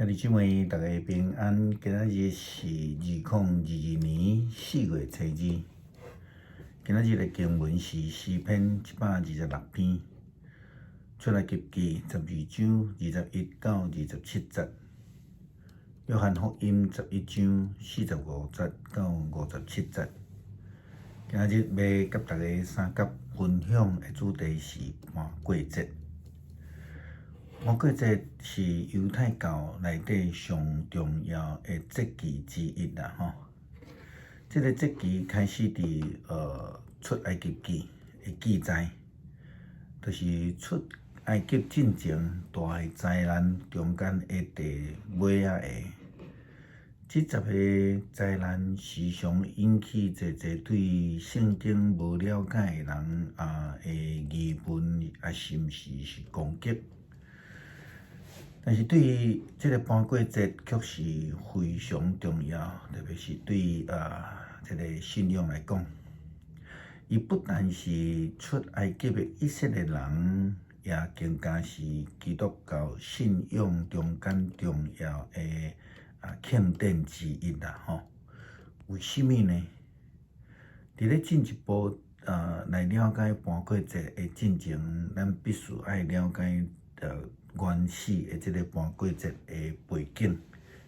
兄弟姊妹，逐家平安。今仔日是2022年4月初二。今仔日的經文是詩篇126篇，出埃及記12章21到27節，約翰福音11章45節到57節。今仔日欲佮大家相佮分享的主題是盤過節。盤過節是猶太教內底上重要的節期之一啦，吼。這个節期開始佇出埃及記的記載，就是出埃及進前大的災難中間的第尾仔个。這十个災難時常引起濟濟對聖經無了解的人的疑問啊，甚至是攻擊。但是對於這个盤過節，卻是非常重要，特別是對這个信仰來講，伊不但是出埃及的以色列人，也更加是基督教信仰中間重要的慶典之一啦，吼。為什麼呢？佇咧進一步來了解盤過節的進前，咱必須愛了解原始的這个盤過節的背景，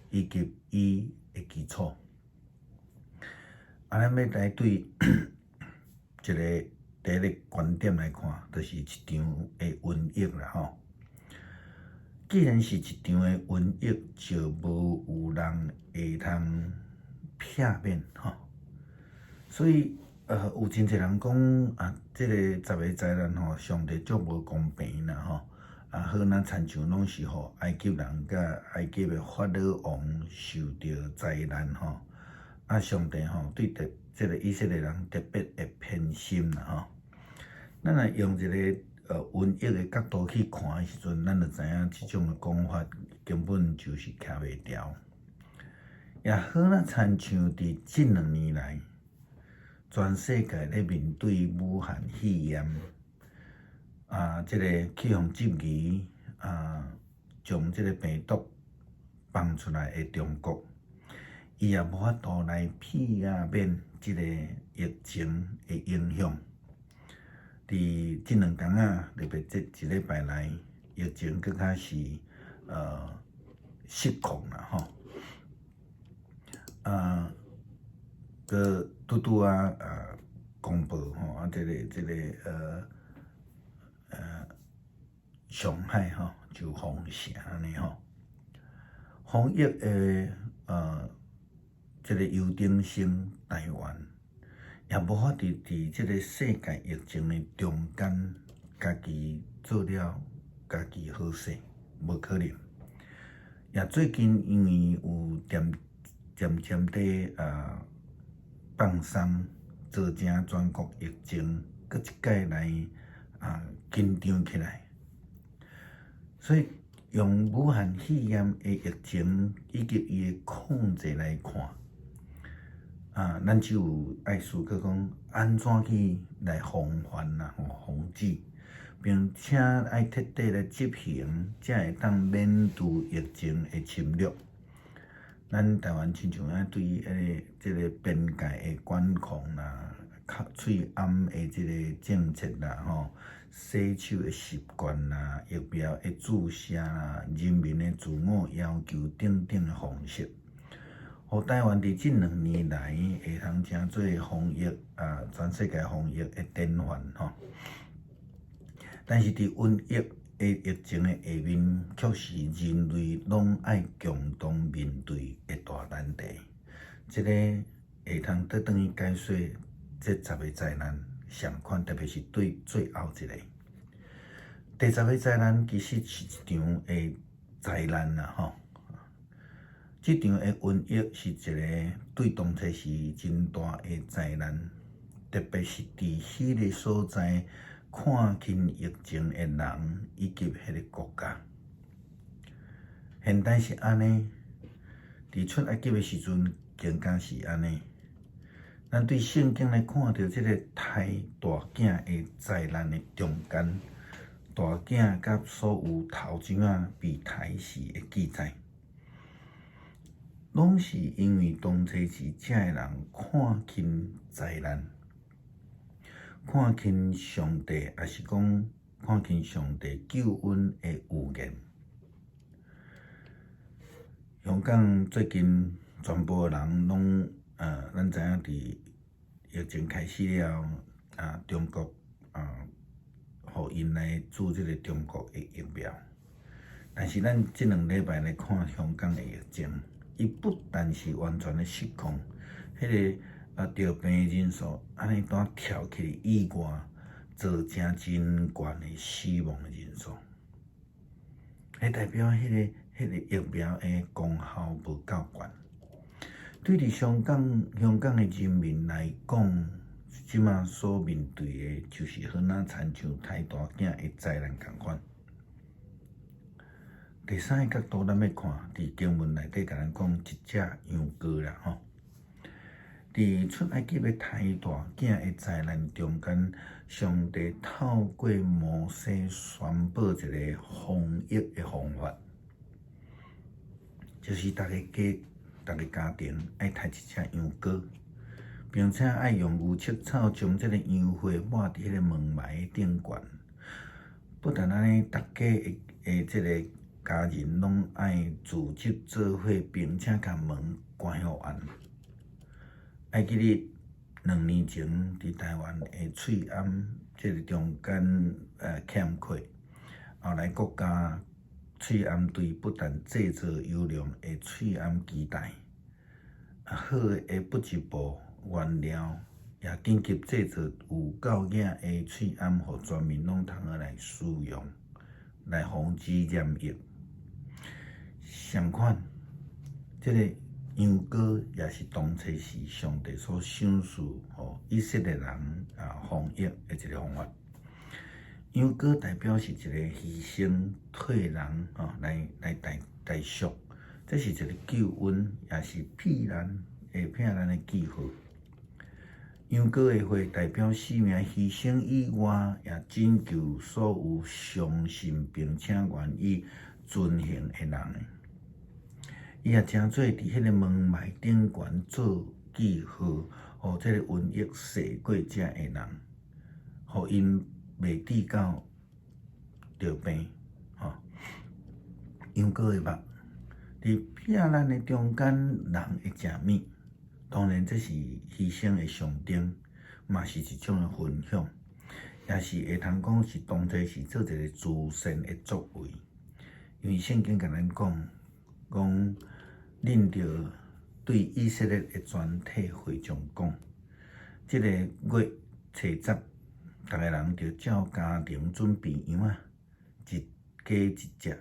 以及伊的基礎。啊，咱欲來對一个第一个觀點來看，就是一場的瘟疫啦，吼。既然是一場的瘟疫，就無有人會通避免，吼。所以，有真濟人講啊，這个十个災難吼，上帝足無公平啦，吼。啊，好若親像攏是予埃及人佮埃及的法老王受著災難吼，啊，上帝吼對著這个以色列人特別會偏心啦吼。咱若用一个瘟疫的角度去看的時陣，咱就知影這種的講法根本就是徛袂牢。也好若親像佇這兩年來，全世界咧面對武漢肺炎，啊，這个去予質疑啊，將這个病毒放出來的中國，伊也無法度來避免這个疫情的影響。佇這兩工仔，特別這一禮拜內，疫情閣較是失控啦吼。啊，閣拄拄仔公布吼，啊，這个上海吼就封城按呢吼。防疫的這个優等生台灣，也無法度佇這个世界疫情的中間，家己做了家己好勢，無可能。也最近因為有漸漸漸佇放鬆，造成全國疫情閣一擺來緊張起來。所以用武漢肺炎的疫情以及伊的控制來看，啊，咱只有愛思考講，按怎去來防範啦，吼，防止，並且愛徹底來執行，才會當免除疫情的侵略。咱台灣親像按對這个邊界的管控啦，口喙罨的這个政策啦，吼，洗手的習慣啦，疫苗的注射啦，人民的自我要求等等的方式，予台灣佇這兩年來會通成做防疫啊，全世界防疫的典範吼。但是佇瘟疫的疫情的下面，卻是人類攏愛共同面對的大難題。這个會通倒轉去解說這十个災難相款，特別是對最後一个。第十个災難其實是一場的災難啦，吼。這場的瘟疫是一个對當初是真大的災難，特別是佇彼个所在看輕疫情的人以及彼个國家。現代是按呢，佇出埃及的時陣更加是按呢。咱對聖經來看著這个胎大囝的災難的中間，大囝佮所有頭前仔被刣死的記載。攏是因為當初時遮的人看輕災難，看輕上帝，抑是講看輕上帝救恩的預言。香港最近全部人攏，咱知影佇疫情開始了，中國啊，予𪜶來注這个中國的疫苗。但是咱這2禮拜來看香港的疫情，伊不但是完全的失控，彼个著病的人數按呢拄跳起以外，造成真懸的死亡的人數。彼代表彼个疫苗的功效無夠懸。對佇香港的人民來講，這馬所面對的，就是好若親像刣大囝的災難仝款。第三个角度，咱欲看，佇經文內底共咱講一隻羊羔啦吼。佇出埃及的刣大囝的災難中間，上帝透過摩西宣布一个防疫的方法，就是逐个家、逐个家庭愛刣一隻羊羔，並且愛用牛溼草將這个羊血抹佇彼个門楣頂懸。不但按呢，逐家的這个家人攏愛組織做伙，並且共門關予嚴。愛記得2年前佇台灣的喙罨這个中間欠缺，後來國家喙罨隊不但製造優良的喙罨機台，好的不織布原料，也緊急製造有夠額的喙罨，予全民攏通好來使用，來防止染疫。相款，這个羊羔也是當初時上帝所賞賜予以色列人防疫的一个方法。羊羔代表是一个犧牲替人吼來代贖，這是一个救恩，也是避難會避難的記號。羊羔的血代表生命犧牲以外，也拯救所有相信並且願意遵行的人。伊也成做佇彼个門楣頂懸做記號，予這个瘟疫踅過遮的人，予𪜶袂致到著病。吼，羊羔的肉，佇避難的中間，人會食物，當然這是犧牲的象徵，嘛是一種的分享，也是會通講是當作是做一个慈善的作為。因為聖經共咱講，講恁著對以色列的全體會眾講，這个月初十，逐个人著照家庭準備羊仔，一家一隻。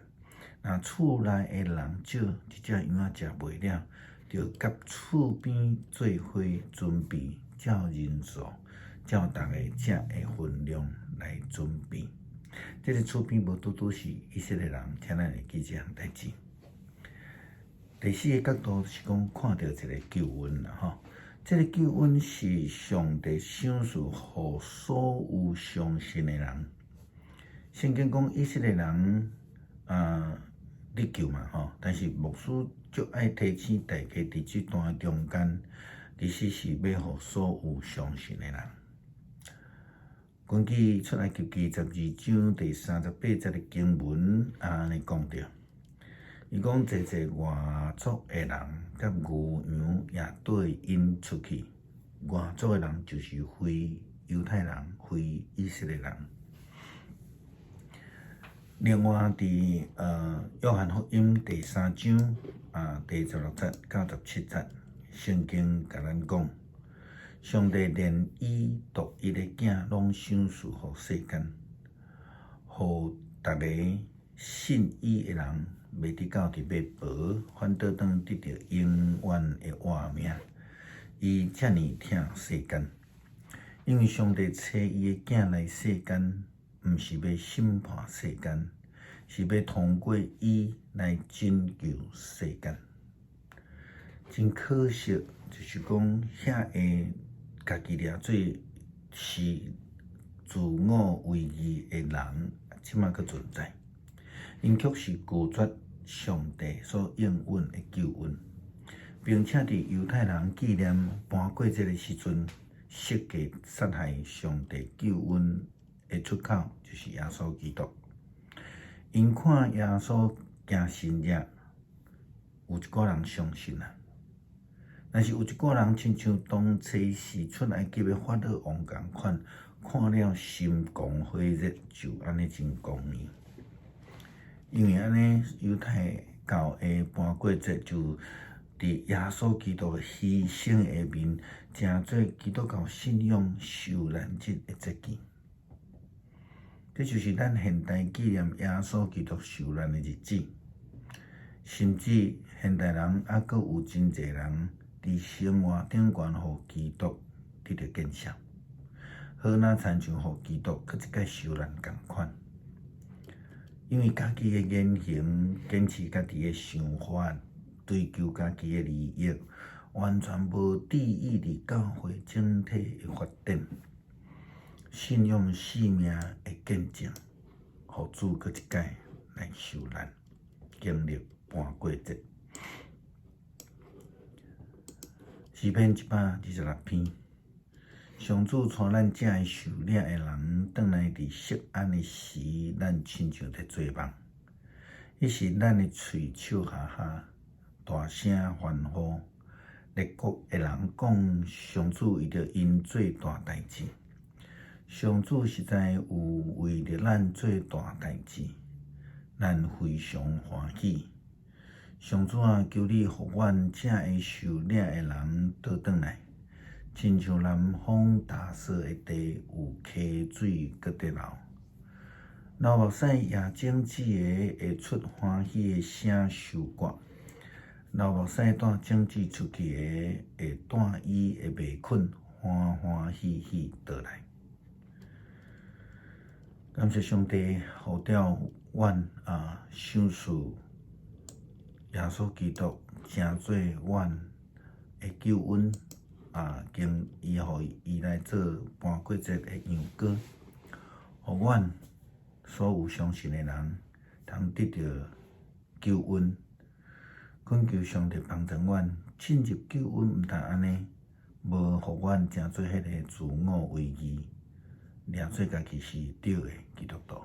若厝內的人少，一隻羊仔食袂了，著佮厝邊做伙準備，照人數，照逐个食的分量來準備。這个厝邊無拄拄是以色列人，請咱會記這項代誌。第四个角度是講看著一个救恩啦，吼，這个救恩是上帝賞賜予所有相信的人。聖經講以色列人得救嘛，吼，但是牧師足愛提醒大家，佇這段中間，其實是欲予所有相信的人。根據出埃及記12章第38節的經文，按呢講著。伊講濟濟外族的人佮牛羊也綴𪜶出去。外族的人就是非猶太人、非以色列人。另外，佇約翰福音第3章第16節到17節，聖經共咱講，上帝連伊獨一的囝攏賞賜予世間，予逐个信伊的人袂致到佇滅亡，反倒當得著永遠的活命。伊遮爾疼世間，因為上帝差伊的囝來世間，毋是欲審判世間，是欲通過伊來拯救世間。真可惜，就是講遐个家己掠做是自我為義的人，這馬閣存在。𪜶卻是拒絕上帝所應允的救恩。並且佇猶太人紀念盤過節的時陣，設計殺害上帝救恩的出口，就是耶穌基督。𪜶看耶穌行神跡，有一寡人相信啊。但是有一寡人親像當初時出埃及的法老王仝款，看了心狂火熱，就按呢真公義。因為按呢，猶太教的盤過節就佇耶穌基督的犧牲下面，成做基督教信仰受難日的節期。這就是咱現代紀念耶穌基督受難的日子。甚至現代人猶閣有真濟人佇生活頂懸予基督得著見笑，好若親像予基督閣一擺受難仝款。因為家己的言行，堅持家己的想法，追求家己的利益，完全無注意佇教會整體的發展。信仰性命的見證，予主閣一擺來受難，經歷盤過節。詩篇126篇，上主帶咱遮的受掠的人，轉來佇錫安的時，咱親像佇做夢。彼時咱的喙笑哈哈，大聲歡呼。列國的人講，上主為著𪜶做大代誌。上主實在有為著咱做大代誌，咱非常歡喜。上主啊，求你予阮遮的受掠的人倒轉來，親像南風打掃的地有溪水閣佇流。流目屎野種子的會出歡喜的聲收割，流目屎帶種子出去的會帶伊的麥捆歡歡喜喜倒來。感謝上帝，予著阮啊，賞賜耶穌基督成做阮的救恩啊，經伊予伊來做盤過節的羊羔，予阮所有相信的人通得著救恩。懇求上帝幫助阮進入救恩，毋但按呢，無予阮成做彼个自我為義、掠做家己是對的基督徒，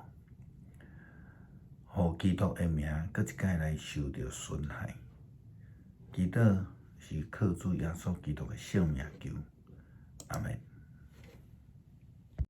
予基督的名閣一擺來受著損害。祈禱是靠主耶穌基督的聖名求。